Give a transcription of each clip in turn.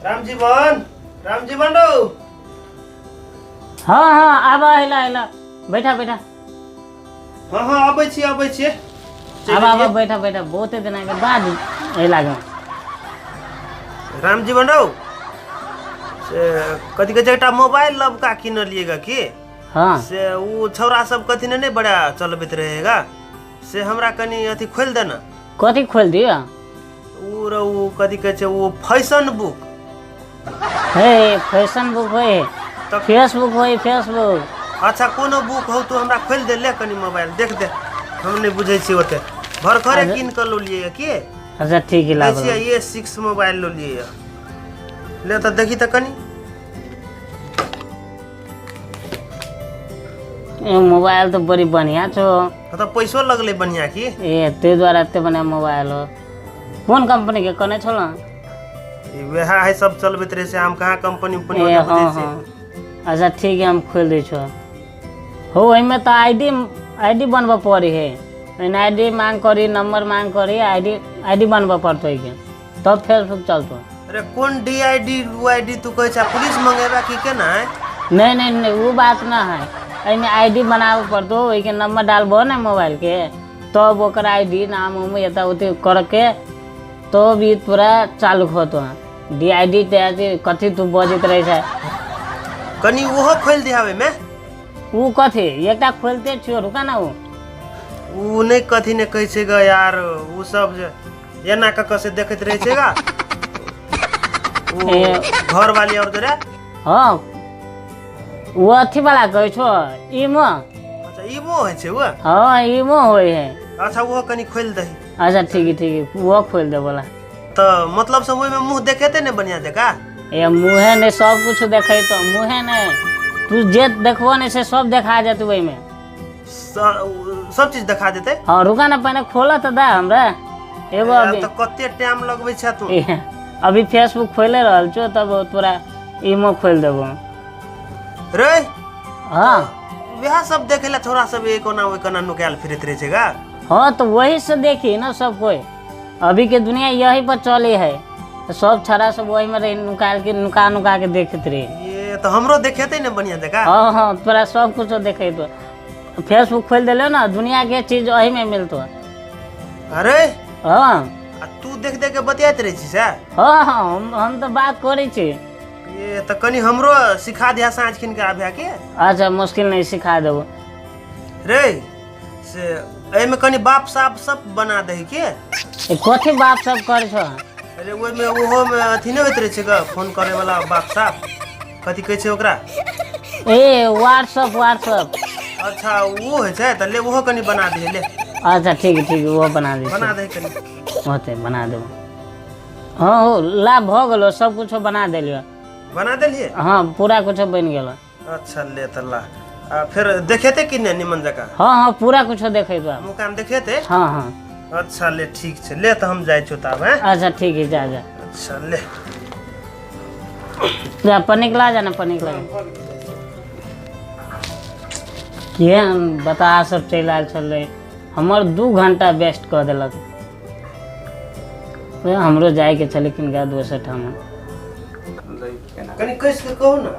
रामजीवन, रामजीवन रौ। हाँ हाँ, आबा, अहिला अहिला, बैठा बैठा। हाँ हाँ, आबै छी, आबै छी। आबा आबा, बैठा बैठा। बहुते दिन के बाद अहिला गाँव। रामजीवन रौ, से कथी कहै छै, एकटा मोबाइल लबका किनलिएगा की? हाँ। से ओ छौड़ा सब कथी ने नहि बड़ा चलबैत रहेगा, से हमरा कनि अथी खोलि दे ना। कथी खोलि दिअ? ओ रौ, ओ कथी कहै छै, ओ फैशन बुक। हे, फैशन बुक होय है? तऽ फेसबुक होय, फेसबुक। अच्छा, कोनो बुक हौ, तू हमरा खोलि दे। ले कनि मोबाइल देख दे, हम नहि बुझै छियै ओते। भरखरे कीन कऽ लऽ की। अच्छा ठीक है, लै लाब। छियै, ए 6 मोबाइल लऽ लियै। ले तऽ देखी तऽ कनि। ए, मोबाइल तऽ बड़ी बढ़िया छो। हाँ, तऽ पैसो लगलै बढ़िया की। ए, ताहि दुआरे एते बढ़िया मोबाइल हो। कोन कंपनी के कहने छल? ई वएह है, सब चलबैत रहै छै। हम कहाँ कंपनी उम्पनी ए ओते हाँ। बुझै छियै। हाँ, अच्छा ठीक है, हम खोलि दै छो। हो, ओहिमे तऽ आईडी आईडी बनबऽ पड़ै है। ओहिमे आईडी मांग करी, नंबर मांग करी, आईडी आईडी बनबऽ पड़तौ ओहिके, तब फेसबुक चलतौ। अरे, कोन D I D, U I D तू कहै छ? पुलिस मंगेबा की केना है? नहीं नहीं नहीं, वो बात ना है। एहिमे आईडी बनाबऽ पड़तौ, ओहिके नंबर डालबो ने मोबाइल के, तब ओकर आईडी, नाम उम एतऽ ओते करके तब ई तोरा चालू होतो। डी I D कथी तू बजैत रहै छै? कनि ओहो खोलि दिहा ओहिमे। उ कथी? एकटा खोलते छियो, रुका ना। उ उ नहि, कथी ने कहै छै ग यार, उ सब जे एना कऽ कऽ से देखैत रहै छै गा उ। ए। घर वाली और जरा। हाँ, वो अथी वाला कहै छो, इमो। अच्छा, इमो होइ छै उ? हाँ, इमो होइ है। अच्छा, ओहो कनि खोलि दही। अच्छा ठीक है, ठीक है, वो खोल दे बोला। तऽ मतलब सब ओहिमे मुँह देखेतै ने बढ़िया जकाँ? ए, मुँहे नहि, सब कुछ देखै तो। मुँहे नहि, तू जे देखबो नहि से सब देखा जेतौ ओहिमे। सब चीज देखा देतै? हाँ, रुका ना, पहिने खोलऽ तऽ दे हमरा एगो अभी। तऽ कते टाइम लगबै छै तू? ए, अभी फेसबुक खोले रहल छो, तब तोरा इमो खोलि देबो। रे। हाँ। वएह सब देखे ला छोरा सब एक कोना ओहि कोना नुकायल फिरैत रहै छै गा। हाँ, तो वही से देखी ना सब कोई। अभी के दुनिया यही पर चले है, तो सब छड़ा सब वही में रही नुका के, नुका नुका के देखते रहे। ये तऽ हमरो देखेतै ने बढ़िया जकाँ? हाँ हाँ, तोरा सब कुछ देखे तो फेसबुक खोल दिलो ना, दुनिया के चीज वही में मिलतो। अरे। हाँ। आ तू देख देख के बतियाइत रहै छी से? हाँ हाँ, हम तऽ बात करै छी। ये तऽ कनि हमरो सिखा दिया साँझ खिन के आबे के। अच्छा, मुश्किल नहीं, सिखा देबो। रे, से एहिमे कनि बाप साप सब बना दही के। ए, कथी बाप सब करै छो? अरे, ओहिमे ओहोमे अथी नहि होइत रहै छै ग, फोन करे वाला बाप साप, कथी कहै छै ओकरा? ए, व्हाट्सअप, व्हाट्सअप। अच्छा, ओ होइ छै, तऽ ले ओहो कनि बना दही ले। अच्छा ठीक है, ठीक है, ओहो बना दै। बना दही कनि। होतै, बना देबो। हाँ हो, लाभ भऽ गेलो, सब कुछो बना देलियो। बना देलियै? हाँ, पूरा कुछो बनि गेलो। अच्छा, ले तऽ ला। आ फेर देखेतै कि नहि निमन जकाँ? हाँ हाँ, पूरा कुछो देखेतो। मुँह कान देखेतै? हाँ हाँ। अच्छा ले, ठीक छै, ले तऽ हम जाइ छियौ तब हैं। अच्छा ठीक है, जा जा। अच्छा ले। जा, पनिक ला, जा ना, पनिक ला। केहन बता सब चलि आयल छलै, हमर 2 घंटा वेस्ट कऽ देलक। ए, हमरो जाइके छलै किनका दोसर ठाम। कनि कसि कऽ कहू ने।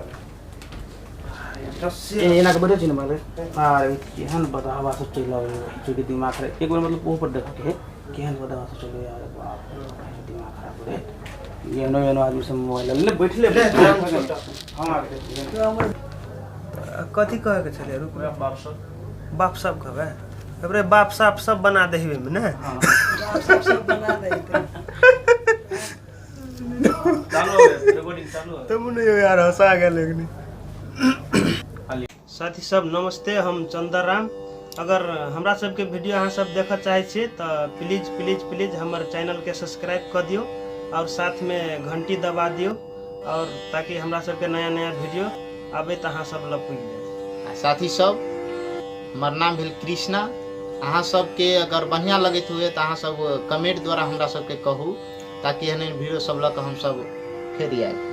ए, एना के बैठे छी ने माले। अरे, केहन बदहवा सब चलि आबै है के दिमाग खराब। एक बेर मतलब ओहो पर देखके है, केहन बदहवा सब चलि यार, बाप रे, दिमाग खराब हो रे। एनो एनो आदमी सब मोबाइल ले बैठले। हम आके देखिए। कथी कहैके छलै, रुक। बाप सब। बाप सब कहबै रे, बाप साप सब बना दही ओहिमे ने। चालू हो गया, रिकॉर्डिंग चालू हो। तब नहीं यार, हंसा गेल लेकिन। साथी सब, नमस्ते, हम चंदर राम। अगर हमरा सबके वीडियो अहाँ सब देखऽ चाहै छियै तऽ प्लीज प्लीज प्लीज हमर चैनलके सब्सक्राइब कऽ दियौ और साथमे घंटी दबा दियौ और ताकि हमरा सबके नया नया वीडियो आबे तऽ अहाँ सब लग पुगि जाए। आ साथी सब, हमर नाम भेल कृष्णा। अहाँ सबके अगर बढ़िआँ लगैत हुए तऽ अहाँ सब कमेंट द्वारा हमरा सबके कहू, ताकि एहन एहन वीडियो सब लऽ कऽ हमसब फेर आयब।